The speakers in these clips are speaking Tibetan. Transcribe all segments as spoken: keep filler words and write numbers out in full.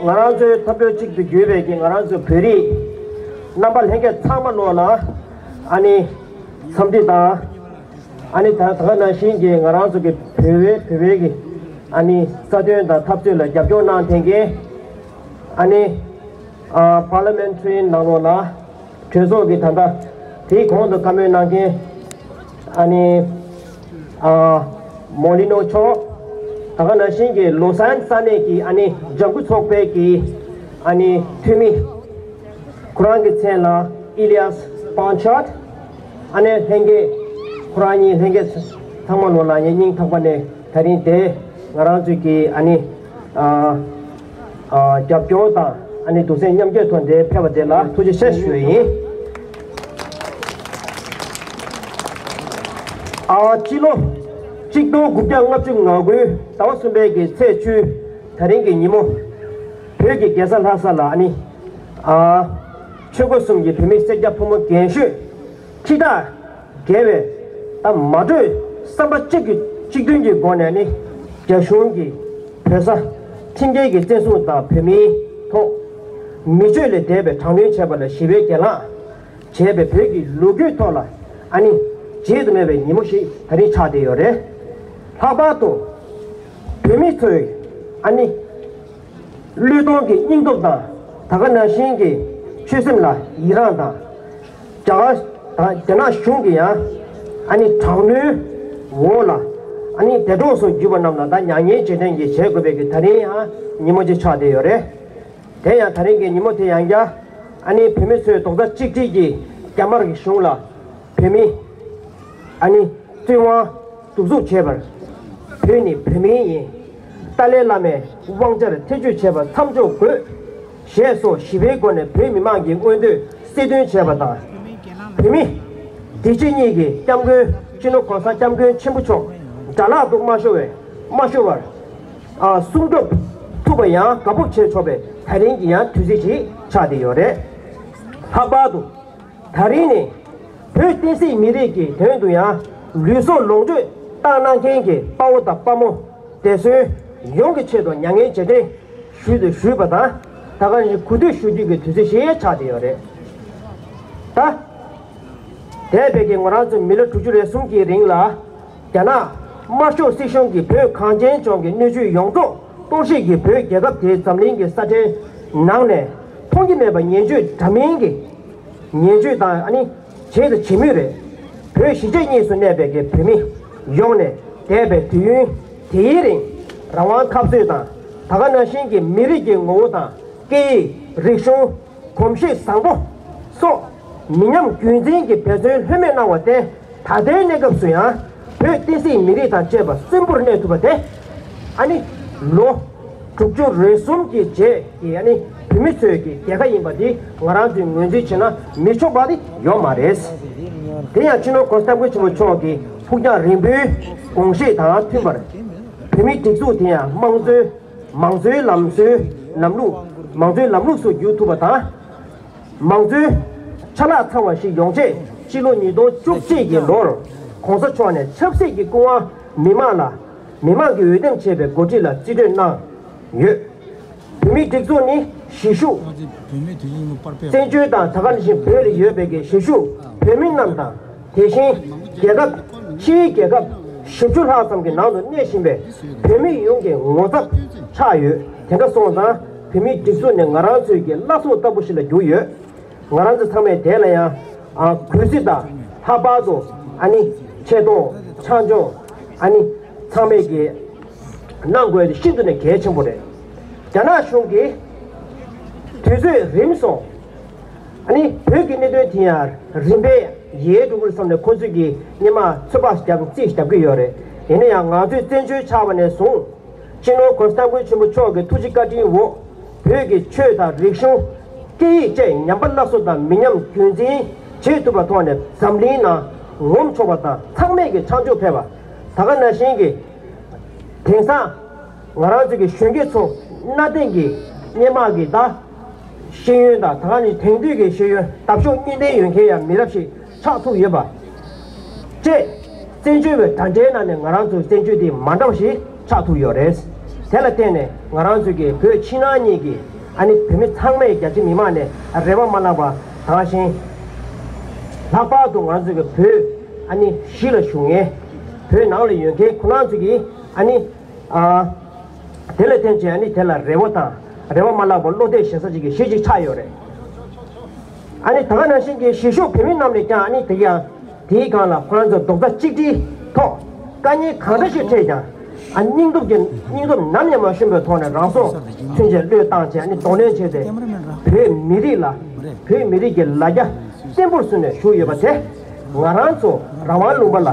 ང་རང་ཚོའི་འཐབ་ཕྱོགས་གཅིག་ཏུ་གྱུར་པའི་གི་ང་རང་ཚོའི་བོད་རིགས་རྣམ་པ་ལྷན་རྒྱས་ཚང་མ་ལོག་ལ་ཨ་ནི་འཚམས་འདྲི་དང་། ཨ་ནི་ད་ད་ག་ནང་བཞིན་གྱི་ང་རང་ཚོ་གི་བོད་པའི་བོད་པའི་གི་ཨ་ནི་རྩ་དོན་དང་འཐབ་རྩོད་ལ་རྒྱབ་སྐྱོར་གནང་མཁན་གྱི་ཨ་ནི་ཨ་པར་ལི་མེན་ཊ་རི་ནང་ལོགས་ལ་གྲོས་ཚོགས་ཀྱི་ད་ལྟ་དེའི་གོང་དུ་བཀའ་མོལ་གནང་མཁན་ཨ་ནི་ཨ་མོ་ལི་ནོ་མཆོག་ད་ག་ནང་བཞིན་གྱི་ལོ་སན་ས་གནས་ཀྱི་ཨ་ནི་ལྗང་ཁུ་ཚོགས་པའི་གི་ཨ་ནི་འཐུས་མི། ཁོ་རང་གི་མཚན་ལ་ཨི་ལི་ཡཱས་པཱན་ཆད། ཨ་ནེ་ལྷན་རྒྱས། ཁོ་རང་གཉིས་ལྷན་རྒྱས་ཚང་མ་ལོ་ལ་ངས་སྙིང་ཐག་པ་ནས་ད་རིང་དེ་ང་རང་ཚོའི་གི་ཨ་ནི་ཨ་ཨ་རྒྱབ་སྐྱོར་དང་ཨ་ནི་གདུང་སེམས་མཉམ་སྐྱེད་ཐོག་འདིར་ཕེབས་པ་དེ་ལ་ཐུགས་རྗེ་ཆེ་ཞུ་ཡི་ཡིན། ཨ་སྤྱི་ལོ་གཅིག་སྟོང་དགུ་བརྒྱ་ལྔ་བཅུ་ང་དགུའི་ཟླ་བ་གསུམ་པའི་གི་ཚེས་བཅུ་ད་རིང་གི་ཉིན་མོ། བོད་ཀྱི་རྒྱལ་ས་ལྷ་ས་ལ་ཨ་ནི། ཨ། ཆོལ་ཁ་གསུམ་གྱི་བོད་མི་སེར་སྐྱ་ཕོ་མོ་རྒན་གཞོན་ཁྱི་དག་རྒས་པའི་ད་མ་གྲོས་བསམ་པ་གཅིག་གི་གཅིག་མཐུན་གྱི་སྒོ་ནས་ནི་རྒྱ་གཞུང་གིས་བོད་ས་ཁྲིམས་འགལ་གྱི་བཙན་བཟུང་དང་བོད་མིའི་ཐོག་མི་སྤྱོད་ལས་འདས་པའི་དྲག་གནོན་བྱས་པ་ལ་ཞི་བའི་གྱེན་ལངས་བྱས་པའི་བོད་ཀྱི་ལོ་རྒྱུས་ཐོག་ལ་ཨ་ནི་བརྗེད་དུ་མེད་པའི་ཉིན་མོ་ཞིག་ད་རིང་ཆགས་བསྡད་ཡོད་རེད། ལྷག་པར་དུ་བོད་མི་ཚོས་ཨ་ནི། བློས་གཏོང་གི་སྙིང་སྟོབས་དང་ད་ག་ནང་བཞིན་གྱི་ཆོད་སེམས་ལ་ཡི་རངས་དང་། རྒྱ་གར་དང་རྒྱ་ནག་གཞུང་གི་ཡང་ཨ་ནི་དྲག་གནོན་འོག་ལ་ཨ་ནི་འདས་གྲོངས་སུ་གྱུར་པ་རྣམས་ལ་ད་མྱ་ངན་རྗེས་དྲན་གྱི་བྱེད་དགོས་པའི་གི་ད་རིང་ཡང་ཉིན་མོ་ཅིག་ཆགས་བསྡད་ཡོད་རེད། དེ་ཡང་ད་རིང་གི་ཉིན་མོ་དེ་ཡང་བསྐྱར་ཨ་ནི་བོད་མི་ཚོས་རྡོག་རྩ་གཅིག་སྒྲིལ་གྱིས་རྒྱ་དམར་གྱི་གཞུང་ལ་བོད་མི་ཨ་ནི། བཙན་དབང་གདུག་རྩུབ་བྱས་པར། བོད་ནི་བོད་མིའི་ཡིན། ཏཱ་ལའི་བླ་མའི་དབང་ཆར་ཐེ་བྱུས་བྱས་པ་མཚམས་འཇོག་དགོས། ཞེས་སོགས་ཞི་བའི་སྒོ་ནས་བོད་མི་མང་གི་མངོན་འདོད་གསལ་སྟོན་བྱས་པ་དང་། བོད་མི་སྡེ་སྐྱིད་གཉིས་ཀྱི་སྐྱབས་མགོན་སྤྱི་ནོར་༸གོང་ས་༸སྐྱབས་མགོན་ཆེན་པོ་མཆོག་དགྲ་ལག་ཏུ་མ་ཤོར་བའི་མ་ཤོར་བར། ཨ་སྲུང་སྐྱོབ་ཐུབ་པ་ཡང་དགའ་སྤོབས་བྱེད་ཆོག་པའི་ད་རིང་གི་ཡང་དུས་ཚིགས་ཤིག་ཆགས་བསྡད་ཡོད་རེད། ལྷག་པར་དུ། ད་རིང་ནི། བོད་བསྟན་སྲིད་མི་རིགས་ཀྱི་དོན་དུ་ཡང་ལུས་སྲོག་ལོངས་སྤྱོད་བཏང་གནང་མཁན་གྱི་དཔའ་བོ་དང་དཔའ་མོ་སྡེ་ཚན་ཡོངས་ཀྱི་ཆེད་དུ་མྱ་ངན་རྗེས་དྲན་ཞུས་ཏེ་ཞུས་པ་དང་ད་ག་ནི་གུས་འདུད་ཞུ་རྒྱུ་གི་དུས་ཚོད་ཞིག་ཆགས་བསྡད་ཡོད་རེད། ད། འདས་པའི་གི་ང་རང་ཚོ་མི་ལོ་དྲུག་ཅུ་རེ་གསུམ་གྱི་རིང་ལ། རྒྱ་ནག་དམར་ཤོག་སྲིད་གཞུང་གིས་བོད་གངས་ཅན་ལྗོངས་ཀྱི་སྣོད་བཅུད་ཡོངས་རྫོགས་གཏོར་བཤིག་གིས་བོད་རྒྱལ་ཁབ་དེའི་འཛམ་གླིང་གི་ས་ཁྲའི་ནང་ནས་མཐོང་རྒྱུ་མེད་པ་ངན་སྤྱོད་འདྲ་མིན་གྱི་ངན་སྤྱོད་དང་ཨ་ནི་བྱས་དང་བྱེད་མུས་རེད། བོད་གཞིས་བྱེས་གཉིས་སུ་གནས་པའི་གི་བོད་མི་ཡོངས་ནས་འདས་པའི་དུས་ཡུན་དེའི་རིང་རང་དབང་འཐབ་རྩོད་དང་ད་ག་ནང་བཞིན་གྱི་མི་རིགས་ཀྱི་ངོ་བོ་དང་སྐད་ཡིག་རིག་གཞུང་། གོམས་གཤིས་བཟང་པོ་སོགས་མི་ཉམས་རྒྱུན་འཛིན་གྱི་འབད་བརྩོན་ལྷོད་མེད་གནང་བར་བརྟེན། ད་ལྟའི་གནས་སྐབས་སུ་ཡང་བོད་བསྟན་སྲིད་མི་རིགས་དང་བཅས་པ་གསོན་པོར་གནས་ཐུབ་པ་དེ་ཨ་ནི་ལོ་དྲུག་ཅུ་རེ་གསུམ་གྱི་རྗེས་ཀྱི་ཨ་ནི་བོད་མི་ཚོའི་གི་རྒྱལ་ཁ་ཡིན་པ་འདི་ང་རང་ཚོས་ངོས་འཛིན་བྱས་ན་མི་ཆོག་པ་དེ་ཡོད་མ་རེད། དེ་ཡང་སྤྱི་ནོར་༸གོང་ས་༸སྐྱབས་མགོན་ཆེན་པོ་མཆོག་གི་ཕུགས་རྒྱང་རིང་པོའི་དགོངས་བཞེད་དང་མཐུན་པར་བོད་མིའི་སྒྲིག་འཛུགས་དེ་ཡང་དམངས་གཙོའི། མང་གཙོའི་ལམ་སྲོལ། ལམ་ལུགས། མང་གཙོའི་ལམ་ལུགས་སུ་འགྱུར་ཐུབ་པ་དང་། མང་གཙོའི་ཆ་ལག་ཚང་བ་ཞིག་ཡོང་ཆེད་སྤྱི་ལོ་ཉིས་སྟོང་བཅུ་གཅིག་གི་ལོར་༸གོང་ས་མཆོག་ནས་ཆབ་སྲིད་ཀྱི་སྐུ་དབང་མི་མང་ལ་མི་མང་གིས་འོས་འདེམས་བྱས་པའི་འགོ་ཁྲིད་ལ་རྩིས་སྤྲོད་གནང་ཡོད། བོད་མིའི་སྒྲིག་འཛུགས་ནི་གཞིས་བཞུགས་བཙན་བྱོལ་དང་ད་ག་ནང་བཞིན་བོད་ལ་ཡོད་པའི་གི་གཞིས་བཞུགས་བོད་མི་རྣམས་དང་། དེ་བཞིན་རྒྱལ་ཁབ་ཕྱིའི་རྒྱལ་ཁབ་བཞི་བཅུ་ལྷག་ཙམ་གྱི་ནང་དུ་གནས་བཞིན་པའི་བོད་མི་ཡོངས་ཀྱི་ངོ་ཚབ་ཆགས་ཡོད། དེ་འདྲ་སོང་ཙང་བོད་མིའི་སྒྲིག་འཛུགས་ནི་ང་རང་ཚོའི་གི་བླ་སྲོག་ལྟ་བུ་ཞིག་ལ་གྱུར་ཡོད། ང་རང་ཚོ་ཚང་མས་དེ་ལ་ཡང་ཨ་གུས་བརྩི་དང་ལྷག་པར་དུ་ཨ་ནི་ཆེ་མཐོང་ཆ་འཇོག་ཨ་ནི་ཚང་མས་གི་གནང་དགོས་དེ་ཤིན་ཏུ་ནས་གལ་ཆེན་པོ་རེད། རྒྱ་ནག་གཞུང་གིས་དུས་ཚོད་རིམ་སོང་། ཨ་ནི་བོད་ཀྱི་གནད་དོན་དེ་ཡང་རིམ་པས་ཡལ་འགྲོ་གི་རེད་བསམ་ནས་ཁོ་ཚོས་ཀྱིས་སྔོན་མ་ཚོད་དཔག་བརྒྱབ་རྩིས་བརྒྱབ་ཀྱི་ཡོད་རེད། ཡིན་ན་ཡང་ང་ཚོས་བཙན་བྱོལ་ཆགས་པ་ནས་བཟུང་སྤྱི་ནོར་༸གོང་ས་༸སྐྱབས་མགོན་ཆེན་པོ་མཆོག་གི་ཐུགས་རྗེ་བཀའ་དྲིན་འོག་བོད་ཀྱི་ཆོས་དང་རིག་གཞུང་། སྐད་ཡིག་བཅས་ཉམས་པ་སླར་གསོ་དང་མི་ཉམས་རྒྱུན་འཛིན་བྱེད་ཐུབ་པའི་ཐོག་ནས་འཛམ་གླིང་ནང་ངོམ་ཆོག་པ་དང་ཚང་མས་ཀྱི་ཆ་འཇོག་ཕེབས་པ། ད་ག་ནང་བཞིན་གྱི་དེང་སང་ང་རང་ཚོ་གི་གཞོན་སྐྱེས་ཚོ་གནའ་དེང་གི་སྔོན་མ་གི་ད་ཤེས་ཡོན་དང་ད་ག་ནི་དེང་དུས་ཀྱི་ཤེས་ཡོན་འདབ་གཤོག་གཉིས་ལྡན་ཡོད་མཁན་ཡང་མི་རབས་ཤིག་ཆགས་ཐུབ་ཡོད་པ། བཅས། བཙན་བྱོལ་བའི་འདྲ་འདྲའི་ནང་ནས་ང་རང་ཚོའི་བཙན་བྱོལ་འདི་མ་འདྲ་བ་ཞིག་ཆགས་ཐུབ་ཡོད་རེད། དེ་ལ་བརྟེན་ནས་ང་རང་ཚོའི་གི་བོད་ཕྱི་ནང་གཉིས་ཀྱི་ ཨ་ནི་བོད་མི་ཚང་མས་རྒྱ་ཆེ་མི་མང་ནས་རེ་བ་མ་བརླག་པ་དང་བཞིན། ལྷག་པར་དུ་ང་ཚོ་གི་བོད་ཨ་ནི་གཞིས་ལ་བཞུགས་མཁན་བོད་ནང་ལ་ཡོད་མཁན་ཁོ་རང་ཚོ་གིས་ཨ་ནི་ཨ་དེ་ལ་བརྟེན་བྱས་ཨ་ནི་དེ་ལ་རེ་བ་དང་རེ་བ་མ་བརླག་པར་བློ་གཏད་བཞེས་ས་ཅིག་གི་གཞི་ཅིག་ཆགས་ཡོད་རེད། ཨ་ནི་ད་ག་ནང་བཞིན་གྱི་གཞིས་བཞུགས་བོད་མི་རྣམས་ནས་ཀྱང་ཨ་ནི་དེ་ཡང་དེའི་སྒང་ལ་ཁོ་རང་ཚོ་རྡོག་རྩ་གཅིག་སྒྲིལ་ཐོག་དཀའ་ངལ་གང་འདྲ་ཞིག་འཕྲད་ཀྱང་ཨ་སྙིང་སྟོབས་ཀྱི་སྙིང་སྟོབས་ནམ་ཡང་མ་ཞུམ་པའི་ཐོག་ནས་རང་སྲོག་ཚུན་ཆད་བློས་བཏང་བྱས་ཨ་ནི་གདོང་ལེན་བྱས་ཏེ་བོད་མི་རིགས་ལ་བོད་མི་རིགས་ཀྱི་ལ་རྒྱ་བརྟན་པོར་བཟུང་ནས་བཞུགས་ཡོད་པ་དེ་ང་རང་ཚོ་རང་དབང་ལུང་པ་ལ་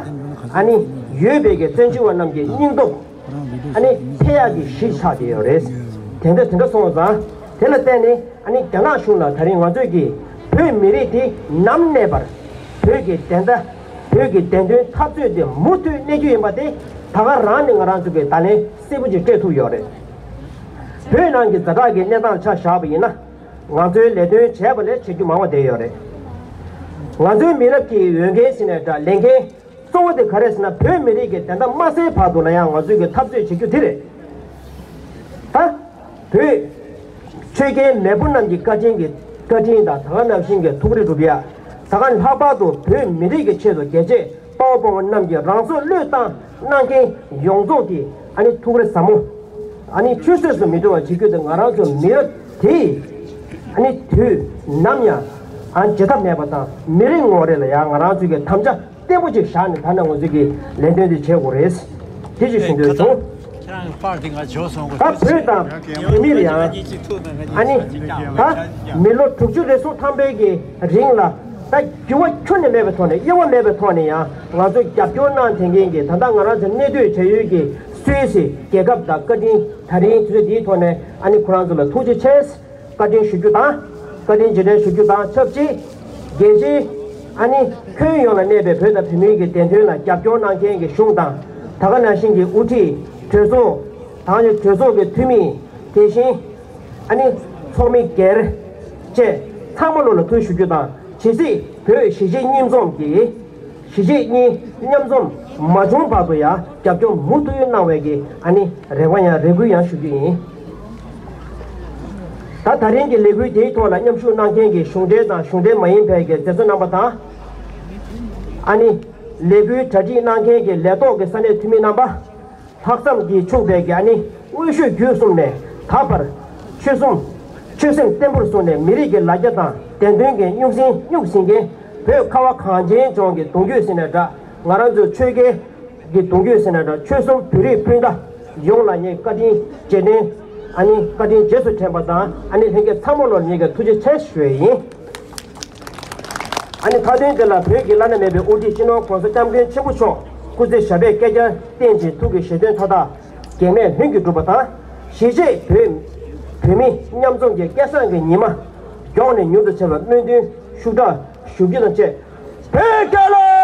ཨ་ནི་ཡོད་པའི་གི་བཙན་བྱོལ་བ་རྣམས་ཀྱི་སྙིང་སྟོབས་ཨ་ནི་འཕེལ་ཡག་གི་གཞི་ཆགས་བསྡད་ཡོད་རེད། དེ་འདྲ་དེ་འདྲ་སོང་བ་ཙང་དེ་ལ་བརྟེན་ནས་ཨ་ནི་རྒྱ་ནག་གཞུང་ལ་ད་རིང་ང་ཚོས་ཀྱིས་བོད་མི་རིགས་དེ་ནམ་གནས་པར་བོད་ཀྱི་བདེན་མཐའ་བོད་ཀྱི་བདེན་དོན་འཐབ་རྩོད་དེ་མུ་མཐུད་གནས་རྒྱུ་ཡིན་པ་དེ་ད་ག་རང་ནས་ང་རང་ཚོ་གིས་བརྡ་ལན་གསལ་པོ་ཅིག་སྤྲད་ཐུབ་ཡོད་རེད། བོད་ནང་གི་ཛ་དྲག་གི་གནས་སྟངས་ཆ་བཞག་པ་ཡིན་ན་ང་ཚོའི་ལས་དོན་བྱས་པ་ལས་བྱེད་རྒྱུ་མང་བ་བསྡད་ཡོད་རེད། ང་ཚོའི་མི་རབས་ཀྱི་འོས་འགན་ཟེར་ནས་འདྲ་ལས་འགན་གཙོ་བོ་དེ་ག་རེ་ཟེར་ན་བོད་མི་རིགས་ཀྱི་བདེན་མཐའ་མ་གསལ་བར་དུ་ལ་ཡང་ང་ཚོས་ཀྱི་འཐབ་རྩོད་བྱེད་རྒྱུ་དེ་རེད། ད་བོད་ཆོལ་ཁའི་མེས་པོ་རྣམས་ཀྱི་བཀའ་དྲིན་གྱི་བཀའ་དྲིན་དང་ད་ག་ནང་བཞིན་གྱི་ཐུགས་རེ་སྒྲུབ་ཡ། ད་ག་ལྷག་པར་དུ་བོད་མི་རིགས་ཀྱི་ཆེད་དུ་རྒྱལ་གཅེས་དཔའ་བོ་དཔའ་མོ་རྣམས་ཀྱིས་རང་སྲོག་བློས་བཏང་གནང་མཁན་ཡོངས་རྫོགས་ཀྱི་ཨ་ནི་ཐུགས་རེ་ཟབ་མོ། ཨ་ནི་ཆུད་ཟོས་སུ་མི་འགྲོ་བ་བྱེད་རྒྱུ་དེ་ང་རང་ཚོ་མི་རབས་དེས་ཨ་ནི་དུས་ནམ་ཡང་ཨ་བརྗེད་ཐབས་མེད་པ་དང་མི་རེ་ངོ་རེ་ལ་ཡང་ང་རང་ཚོའི་གི་དམ་བཅའ་བརྟན་པོ་ཅིག་བཞག་ནས་ད་ནས་ང་ཚོས་ཀྱི་ལས་དོན་འདི་བྱེད་དགོས་རེད། དེ་ཅིག་ཞུ་འདོད་བྱུང་། ཁྱེད་རང་གི་པར་དེ་ང་བྱོལ་སོང་གོ་ད་བོད་དང་བོད་མི་ལ་ཡང་ཨ་ནི་ད་མི་ལོ་དྲུག་ཅུ་རེ་ཟུང་ཐམ་པའི་གི་རིང་ལ་ད་འགྱུར་བ་ཁྱོན་ནས་མེད་པའི་ཐོག་ནས་དབྱེ་བ་མེད་པའི་ཐོག་ནས་ཡང་ང་ཚོ་རྒྱབ་སྐྱོར་གནང་བསྡད་མཁན་གྱི་ད་ལྟ་ང་རང་ཚོ་གནས་སྡོད་བྱ་ཡུལ་གྱི་སུད་སི་རྒྱལ་ཁབ་དང་བཀའ་དྲིན་ད་རིང་དུས་ཚོད་འདིའི་ཐོག་ནས་ཨ་ནི་ཁོ་རང་ཚོ་ལ་ཐུགས་རྗེ་ཆེ། བཀའ་དྲིན་ཞུ་རྒྱུ་དང་། བཀའ་དྲིན་རྗེས་དྲན་ཞུ་རྒྱུ་དང་ཆབས་ཅིག་རྒྱལ་སྤྱིའི་ཨ་ནི་ཁྱོན་ཡོངས་ལ་གནས་པའི་བོད་དང་བོད་མིའི་གི་བདེན་དོན་ལ་རྒྱབ་སྐྱོར་གནང་མཁན་གྱི་གཞུང་དང་། ད་ག་ནང་བཞིན་གྱི་དབུ་ཁྲིད་གྲོས་ཚོགས་དང་ནི་གྲོས་ཚོགས་ཀྱི་འཐུས་མི། དེ་བཞིན་ཨ་ནི་ཚོགས་མི་སྒེར་བཅས་ཚང་མ་ལོ་ལ་ཐུགས་ཞུ་རྒྱུ་དང་། ཇི་སྲིད་བོད་གཞིས་བྱེས་མཉམ་འཛོམས་ཀྱི་གཞིས་བྱེས་གཉིས་མཉམ་འཛོམས་མ་བྱུང་བར་དུ་ཡང་རྒྱབ་སྐྱོར་མུ་མཐུད་གནང་བའི་གི་ཨ་ནི་རེ་བ་ཡང་རེ་སྐུལ་ཡང་ཞུ་རྒྱུ་ཡིན། ད་ད་རིང་གི་ལས་འགུལ་དེའི་ཐོག་ལ་མཉམ་ཞུགས་གནང་མཁན་གྱི་གཞུང་འབྲེལ་དང་གཞུང་འབྲེལ་མ་ཡིན་པའི་གི་མཛད་གཙོ་རྣམ་པ་དང་། ཨ་ནི་ལས་འགུལ་གྲ་སྒྲིག་གནང་མཁན་གྱི་ལས་ཐོག་གི་ས་གནས་འཐུས་མི་རྣམ་པ། ལྷག་བསམ་གྱིས་ཕྱུག་པའི་གི་ཨ་ནི་དངོས་ཤུགས་བརྒྱུད་གསུམ་ནས་ད་བར་ཆོད་གསུམ་ཆོད་སེམས་བརྟན་པོར་བཟུང་ནས་མི་རིགས་ཀྱི་ལ་རྒྱ་དང་བདེན་དོན་གྱི་སྨྱུག་ཟིང་སྨྱུག་ཟིན་མཁན་བོད་ཁ་བ་གངས་ཅན་ལྗོངས་ཀྱི་གདུང་རྒྱུད་ཟེར་ནའི་འདྲ། ང་རང་ཚོའི་ཆོལ་ཁའི་གི་གདུང་རྒྱུད་ཟེར་ནའི་འདྲ། ཆོལ་གསུམ་བོད་རིགས་སྤུན་ཟླ་ཡོངས་ལ་ངས་བཀའ་དྲིན་རྗེས་དྲན་ཨ་ནི་བཀའ་དྲིན་རྗེས་སུ་དྲན་པ་དང་ཨ་ནི་ལྷན་རྒྱས་ཚང་མ་ལོ་ངས་ཀྱི་ཐུགས་རྗེ་ཆེ་ཞུ་ཡས་ཡིན། ཨ་ནི་མཐའ་དོན་དེ་ལ་བོད་ཀྱི་བླ་ན་མེད་པའི་དབུ་ཁྲིད་སྤྱི་ནོར་༸གོང་ས་༸སྐྱབས་མགོན་ཆེན་པོ་མཆོག་སྐུ་ཚེ་ཞབས་པད་བསྐལ་བརྒྱར་བརྟན་ཅིང་ཐུགས་ཀྱི་བཞེད་དོན་མཐའ་དག་གེགས་མེད་ལྷུན་གྱིས་འགྲུབ་པ་དང་། གཞིས་བྱེས་བོད་བོད་མི་མཉམ་འཛོམས་ཀྱི་སྐལ་བཟང་གི་ཉི་མ་མགྱོགས་ནས་མྱུར་དུ་ཆེ་བར་སྨོན་འདུན་ཤུགས་དྲག་ཞུ་རྒྱུ་དང་བཅས། བོད་རྒྱལ་ལོ།